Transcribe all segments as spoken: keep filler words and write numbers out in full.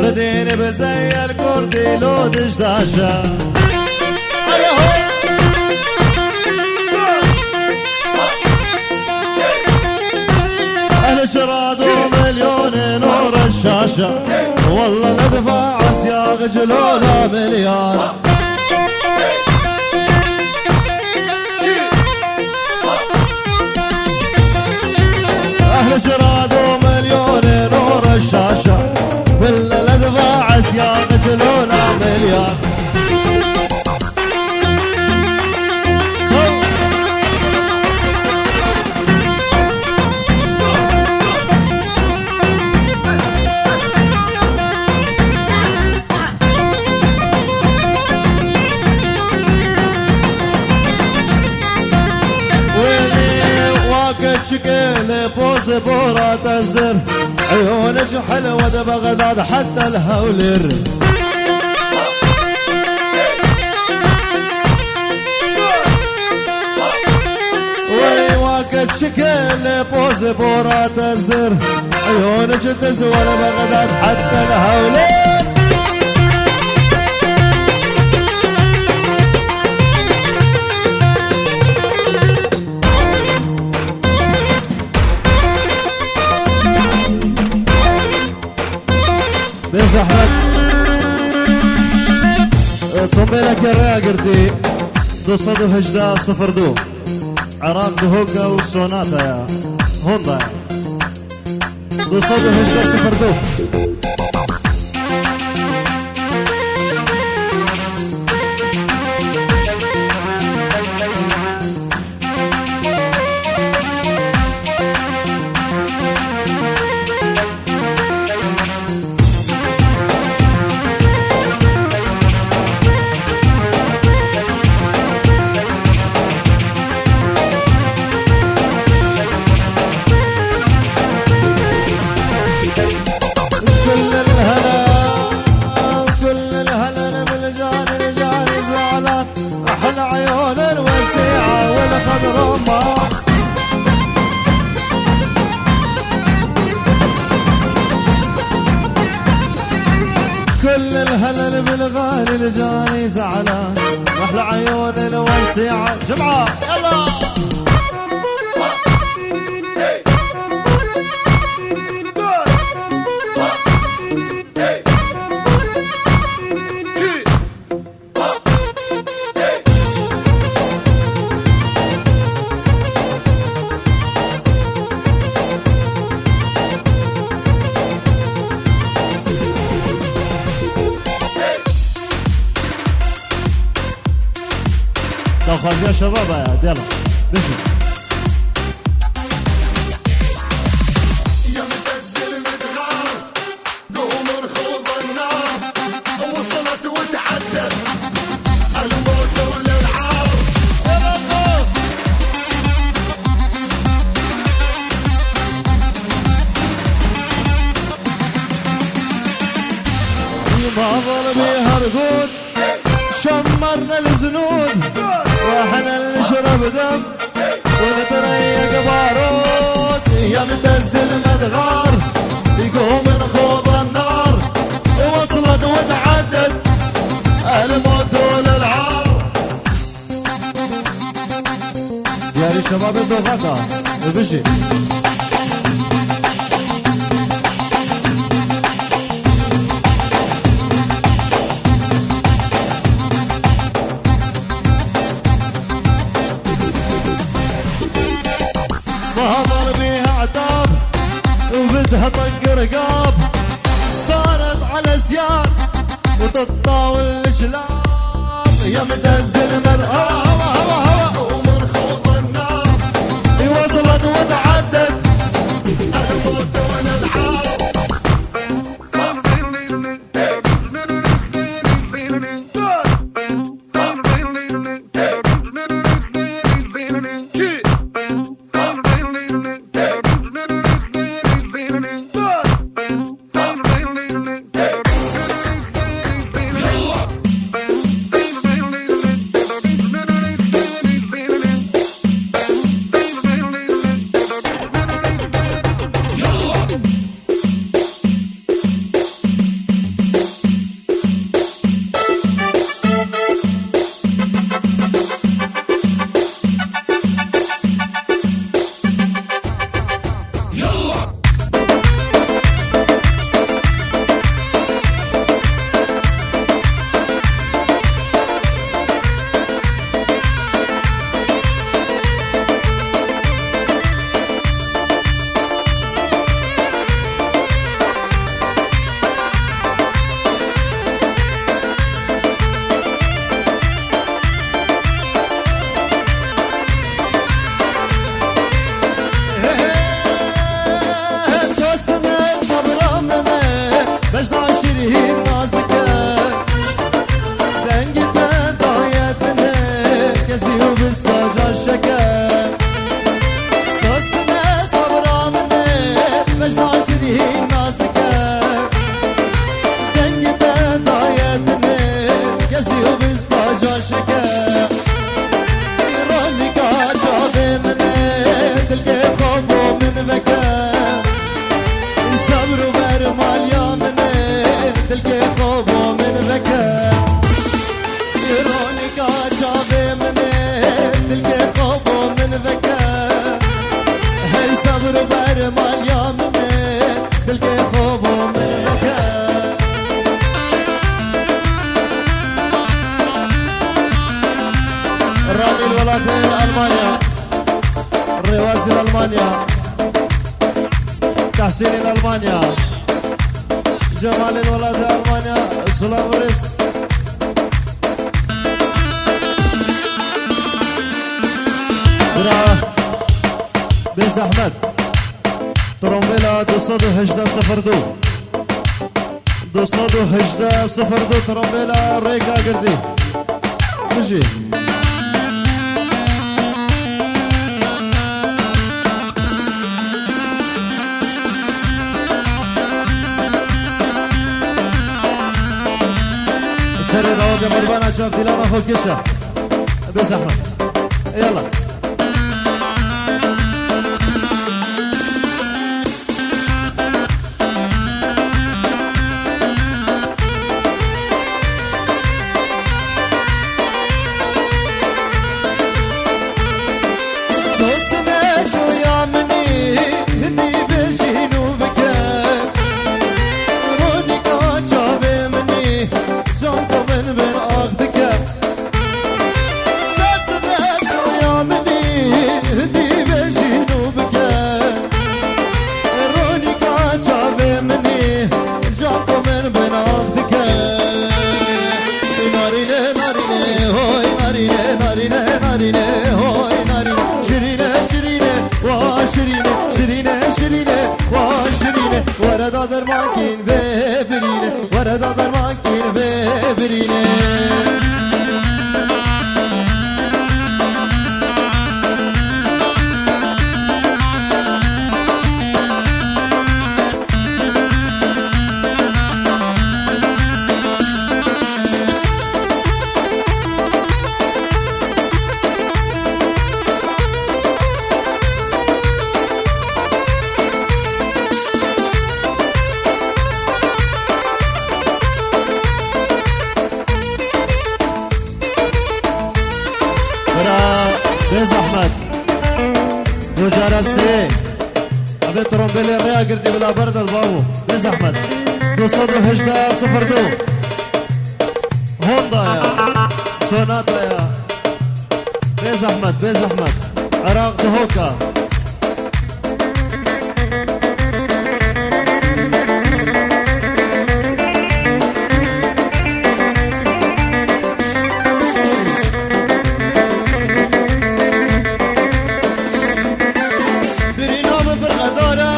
Ridêne bi zeyel kurdî lo dijdaşa. Ehl çira do milyonê no reşaşa. Walla nedva esya gicilo la milyar. Ehl çira do milyonê no reşaşa. Bille ledva esya gicilo la milyar. Wênê wa keçikê lê pozê bora te zir. Eyone ji helwe de Bexdad heta li Hewlêr. Wey wa keçikê lê pozê bora te zir. Eyone ji diz were Bexdad heta li Hewlêr. Bê zehmet. E, tombêleke raya girtî. Du sed û hejdeh sifir du. Iraq Duhoka û Sonata ya. Honda ya. Du sed û hejdeh sifir du. كل الهلا، كل الهلا بالجان، الجان زعلان. أحلى عيون الوسيعة والخضر ما. كل الهلل بالغالي الجاني زعلان. أحلى عيون الوسيعة. جمعة، يلا. داخوازییا شباب هەیە، دێڵە. بژی. قوم الخوض النار وصلت وتعدت الموت والألعاب. ما ظل بها رقود، شمرنا الزنود، واحنا اللي شرب دم. ونتريق بارود يا متز المدغار، يقوم نخوض النار، وصلت وتعدت الموت والألعاب. دياري شباب الدوغاتا، وبشي. ما ضل بيها عتاب وبدها طق رقاب، صارت على زياد وتتطاول الجلاب. يا متزل من هوا، هوا، هوا، هوا. ومن خوض النار وصلت وتعدت الموت والألعاب. Can şeke, îronika çavê min e, dilkê xwe bo min veke. Sebr û bermaliya min e, dilkê xwe bo min veke. Îronika çavê min e, dilkê xwe bo min veke. Hey sebr û bermaliya min e, dilkê xwe bo min veke. Ramî li welatê Almanya. Rêwazî li Almanya. Tehsînî li Almanya. Cemalî li welatê Almanya. Silav û rêz. Bira, bê zehmet. Trombêla du sed û hejdeh sifir du. Du sed û hejdeh sifir du trombêla Rêka Girdî. Bijî. Serê dawetê qurbana çavdîlana xwe kişe. Bê zehmet. Yalla. Sosine koya minî, hindî bêjî nû bike. Ronîka çavê minî, can ku min bin ax dike. Sesine koya minî, hindî bêjî nû bike. Ronîka çavê minî, can ku min bin ax dike. Narîne, narîne, hoy narîne, narîne, narîne, hoy narîne. Şirîne, şirîne, wa şirîne, şirîne, şirîne, wa şirîne. Were da dermankîn vê birîne. Were da dermankîn vê birîne. Bira, bê zehmet. Rocara sê. Abi trombelê rêya girtî bila berdest babo. Bê zehmet. Du sed û hejdeh sifir du. Honda ya. Sonata ya. Bê zehmet, bê zehmet. Iraq Dihoka. Birîna min birxedar e.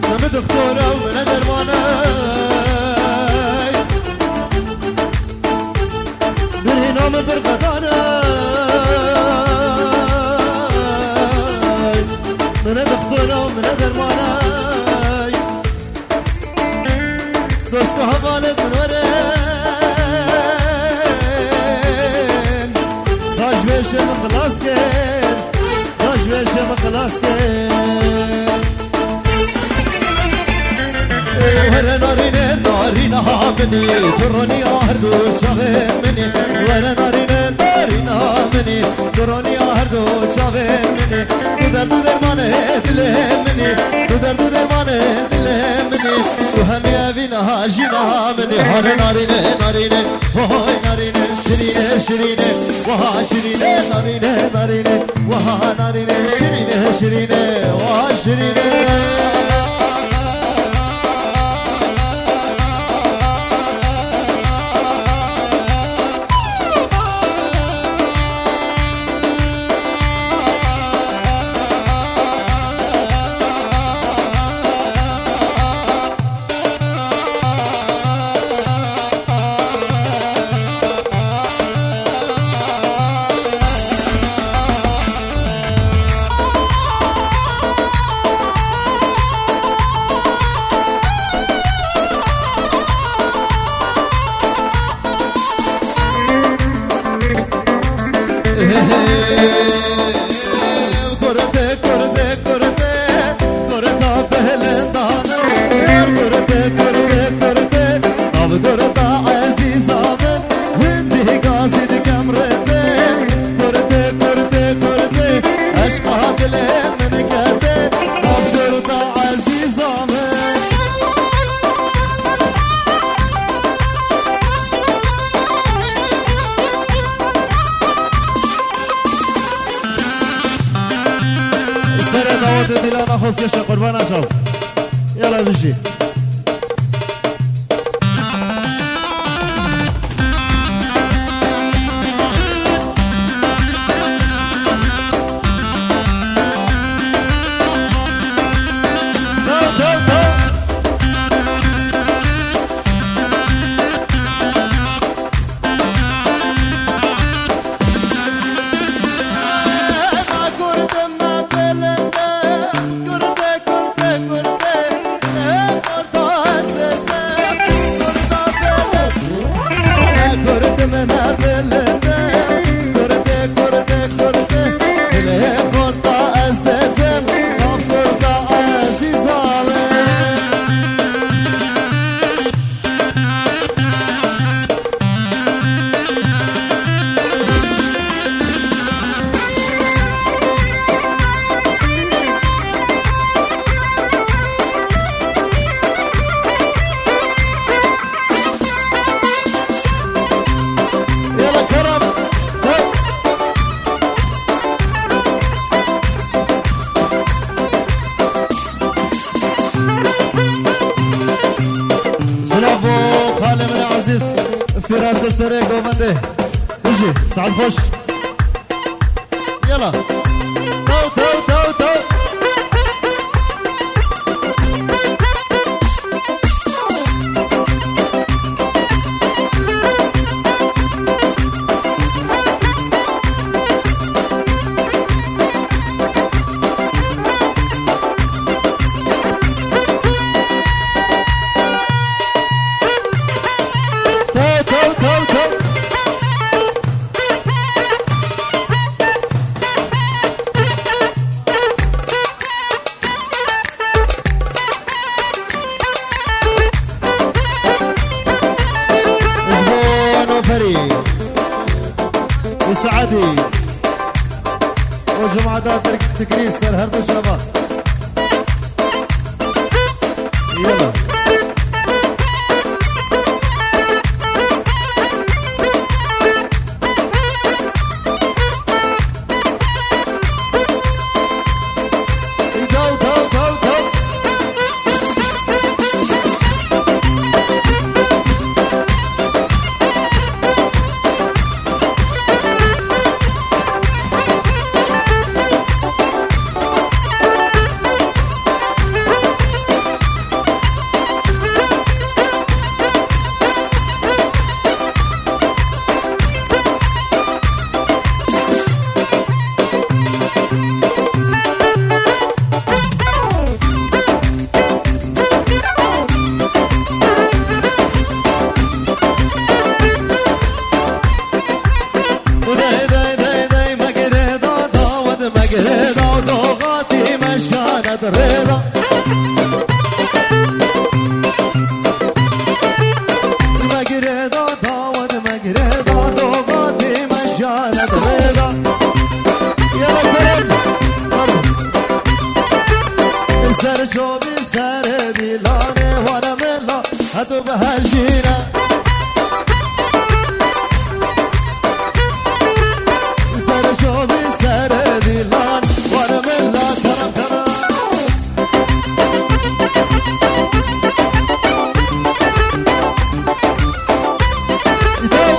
Min bi dixtora û min e derman e. Birîna min birxedar e. Min e dixtora û min e derman e. Dost û hevalê min werin, da ji vê şê min xilas kin, da ji vê şê min xilas kin. Were narîne, narîna min î, tu roniya her du çavê min î. Were narîne, narîna min î, tu roniya her du çavê min î. Tu derd û dermanê dilê min î, tu derd û dermanê dilê min î. Tu hemî evîna jîna min î. Hare narîne, narîne, hoy narîne, şirîne, şirîne, waha şirîne, narîne, narîne, waha narîne, şirîne, şirîne, waha şirîne. Lê min kete nav kurda ezîza min. Serê dawetê dîlana xwe bikeşe qurbana çav. Yala bijî. Yala kerem. Silav bo xalê min ezîz, Fîraze Serê Govendê. Bijî, saet xweş. Yala. Taw, taw, taw, taw. Taw, taw, taw, taw. Ji bo Noferî û Saedî û cumada Tirk-, Tikrî ser her du çava. Yala. Taw, taw, taw, taw. Dey, dey, dey, dey, me girê da dawet, me girê da doxatî, me şanet rê da. Me girê da dawet, me girê da doxatî, me şanet rê da. Yala kerem. Ser çavî serê dîlanê were mila. Heto bi her jî ne. Ser şovî ser dîlan, were mila kerem kerem. Îtaw.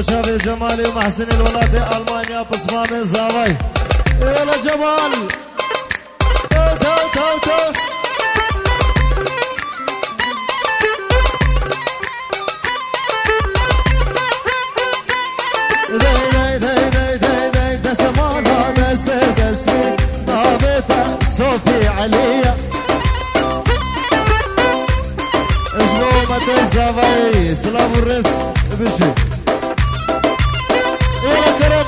Şavê Cemalê û Mehsinê li welatê Almanya, pismamê zavay. Ê wela Cemal! Tew, tew, tew, tew! Dey, dey, dey, dey, dey, dey, dest mala, destê destê, navê te Sofî Elî ye. Ji bo me te zavayê, silav û rêz bijî. Ê wela kerem.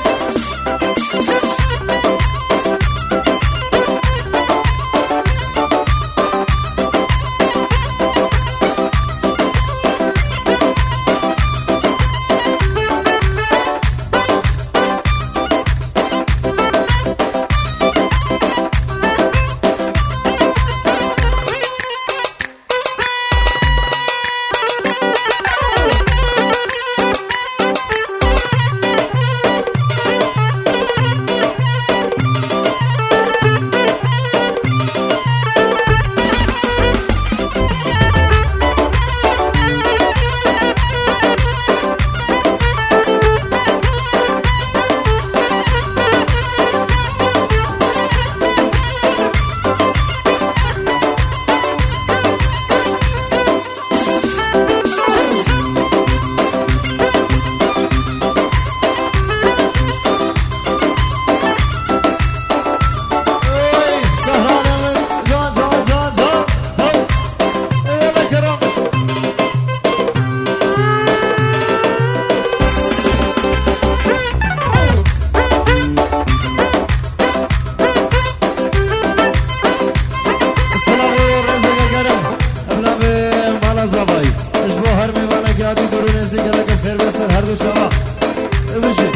Oy, Sehranê min, can, can, can, can. Haw. Ê wela kerem. Silav û rêzeke germ. Bi navê Mala Zavayî. Ji bo her mêvanekî hatî dûr û nêzîk gelek xêr be ser her du çava. Bijî.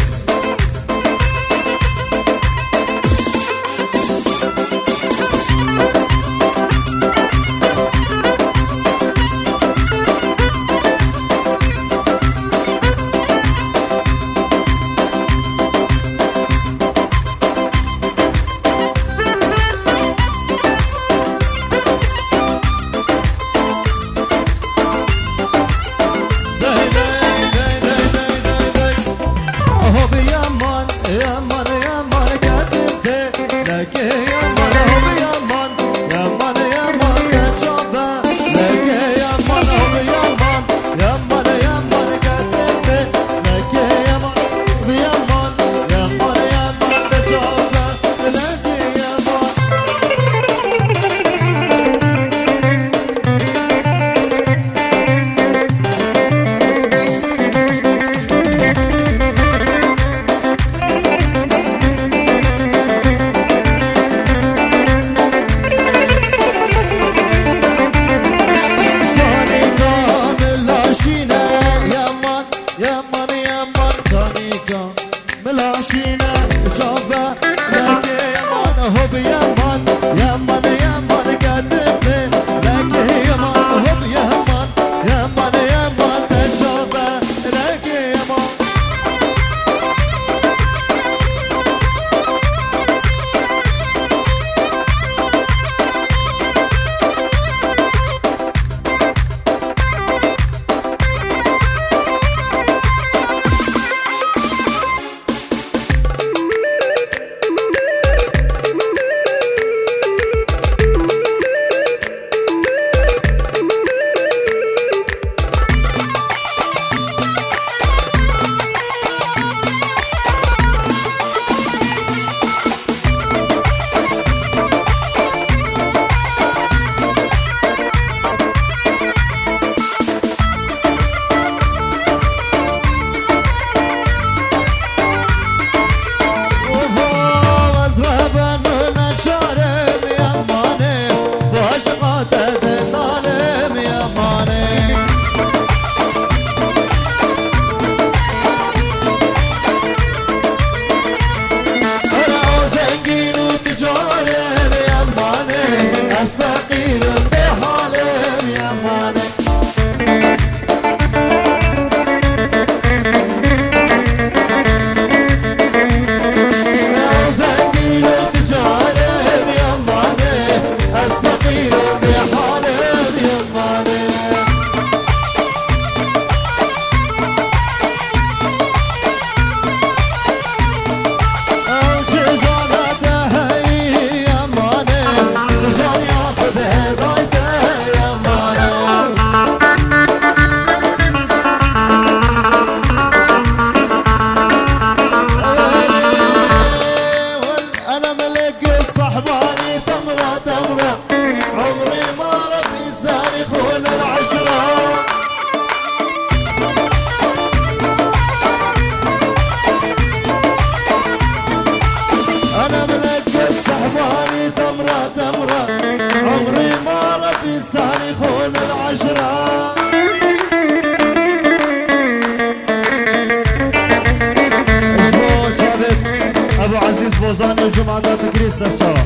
Zanî û cumata fikirî serçava.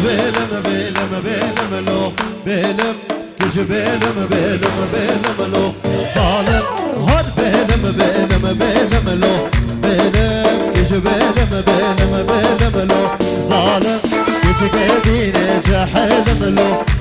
Bêlim, bêlim, bêlim lo, bêlim, kij bêlim, bêlim, bêlim lo, zalim. Hod bêlim, bêlim, bêlim lo, bêlim, kij bêlim, bêlim, bêlim lo, zalim. Kij gerdînê cehelim lo.